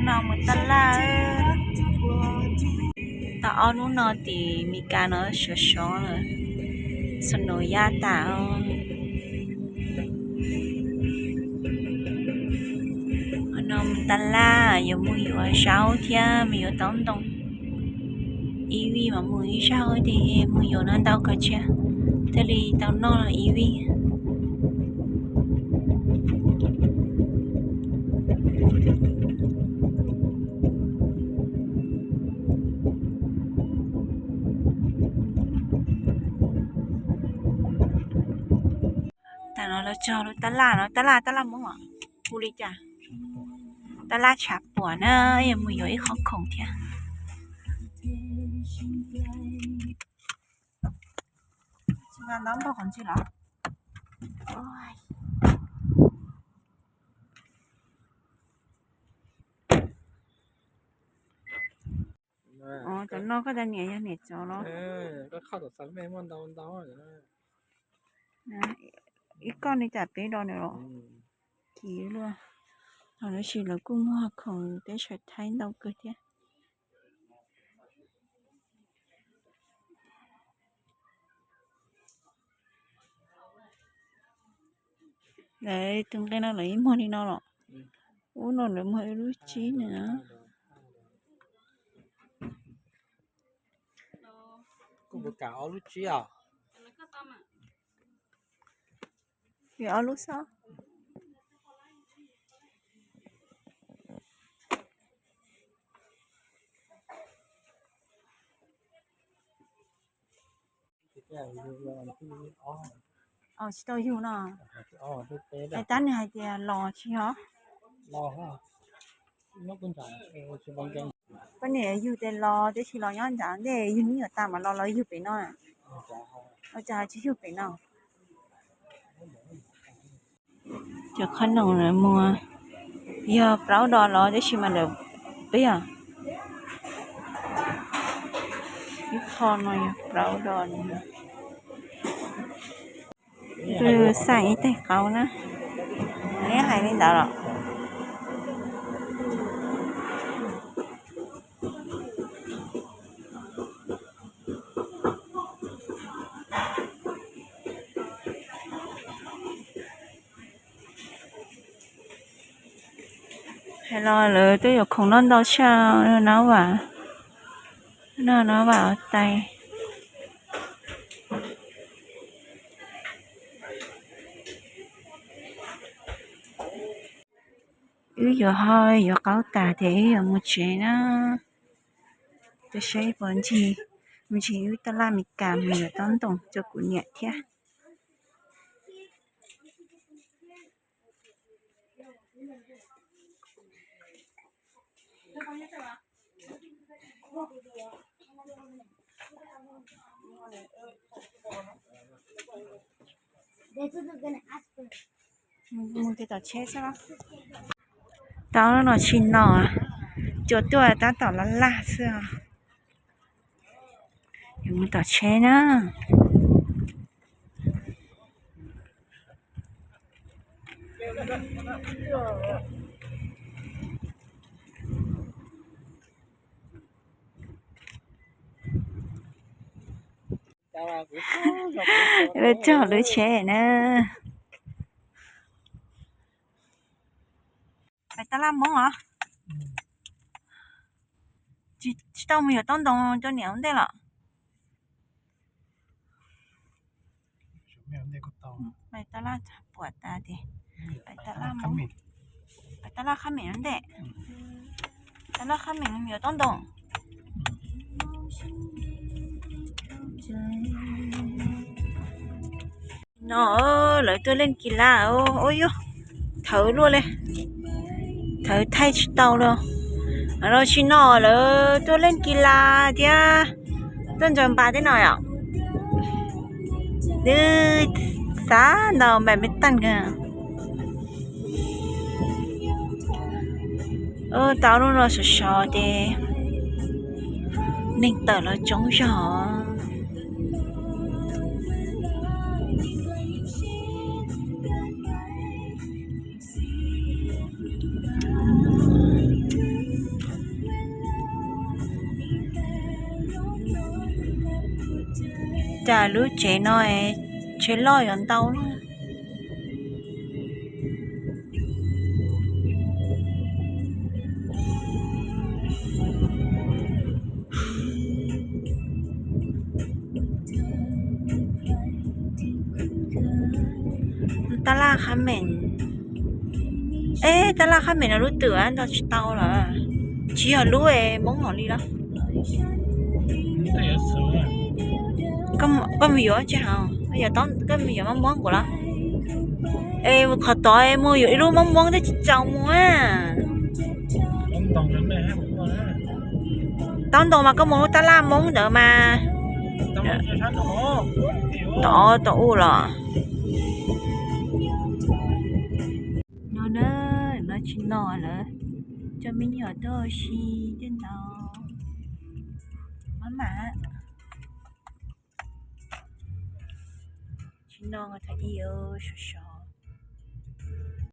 No mus tab laj. Tau ob hnub no tim Mes Kas no sov sov lawm, snow ya tas os. No mus tab laj yuav mus yuav zaub thiab mus yuav taub ntoo. Ib vij mas mus ib zaug ces mus yuav no ntau kawg thiab, thiaj li tau noj ib vij. Tam no lawv txog lub tab laj no, tab laj, tab laj Hmoob os, hu li cas? Tab laj Tshav Puam na, yuav mus yuav ib qho khoom thiab. Cov no koj tas niam yog niam tsov los? Ib koj li cas peb dos nws los? Kiv luaj. Tab sis lawv kuj muag khoom teb chaws Thaib ntau kawg thiab. Lawv tus nqe no lawv yeej muag li no los? Ub, no lawv muag ib lub tsib na. Ob lub xwb. Tsis tau yug no. Es tab nws hais tias los tsis yog? Poj niam yug tes los, tab sis los nyob nram ntej, yug me nyuam tas mas los, los yug pem no. Ua cas tsis yug pem no? Cov qhob noom lawv muag yog plaub dos los, tab sis mas lawv peb os. Ib qho no yog plaub dos li. Tus xaim ib tais qaub na, neb hais li ntawd los? Hais los lawv twb yuav khoom noj ntau tshaj no vam, no no vam ua tais. Wb yuav ho yuav qaub tas ces wb yuav mus tsev na. Tus saib puas ncig, mus ncig wb taj laj Mes Kas mus yuav taub ntoos rau kuv niam thiab. Mus tim tom tsheb xwb. Tau no tsis no, cua tuaj tab tom laj laj xwb os. Yuav mus tom tsheb na. Lawv txog lub tsheb na. Pais tab laj Hmoob os. Tsis tau mus yuav taub ntoos rau niam ua ntej los? Pais tab laj Tshav Puam tas ces pais tab laj Hmoob, pais tab laj Khab Mem ua ntej. Tab laj Khab Mem yuav taub ntoos. No lawv tuaj leej kis las, ua yog thawv luaj li, thawv thaij tsis tau li. Los tsis no lawv tuaj leej kis las thiab tuaj ntsaws npas tej no yom. Twb xav ntau npas me tag kawg. Tau lub no sov sov ces neeg tawm los coob zog. Cas lub tsev no tsev loj yuav ntau lawm. Tab laj qhab meem. Eb, tab laj qhab meem no lub twm ntog tsis tau lawm. Tsis yog lub Hmoob hauv li los? Koj mus yuav tsis hauv, koj mus yuav mab muab nkaus los? Es qhov tod mus yuav ib lub mab muab twb tsis txaus mus a. Taub ntoo mas koj mus lub tab laj Hmoob ntawd mas. Tod tau u los. No na, no tsis no lawm. Coj me nyuam tuaj si tej ntawd. Mab mam tsis no, thaum ub sov sov.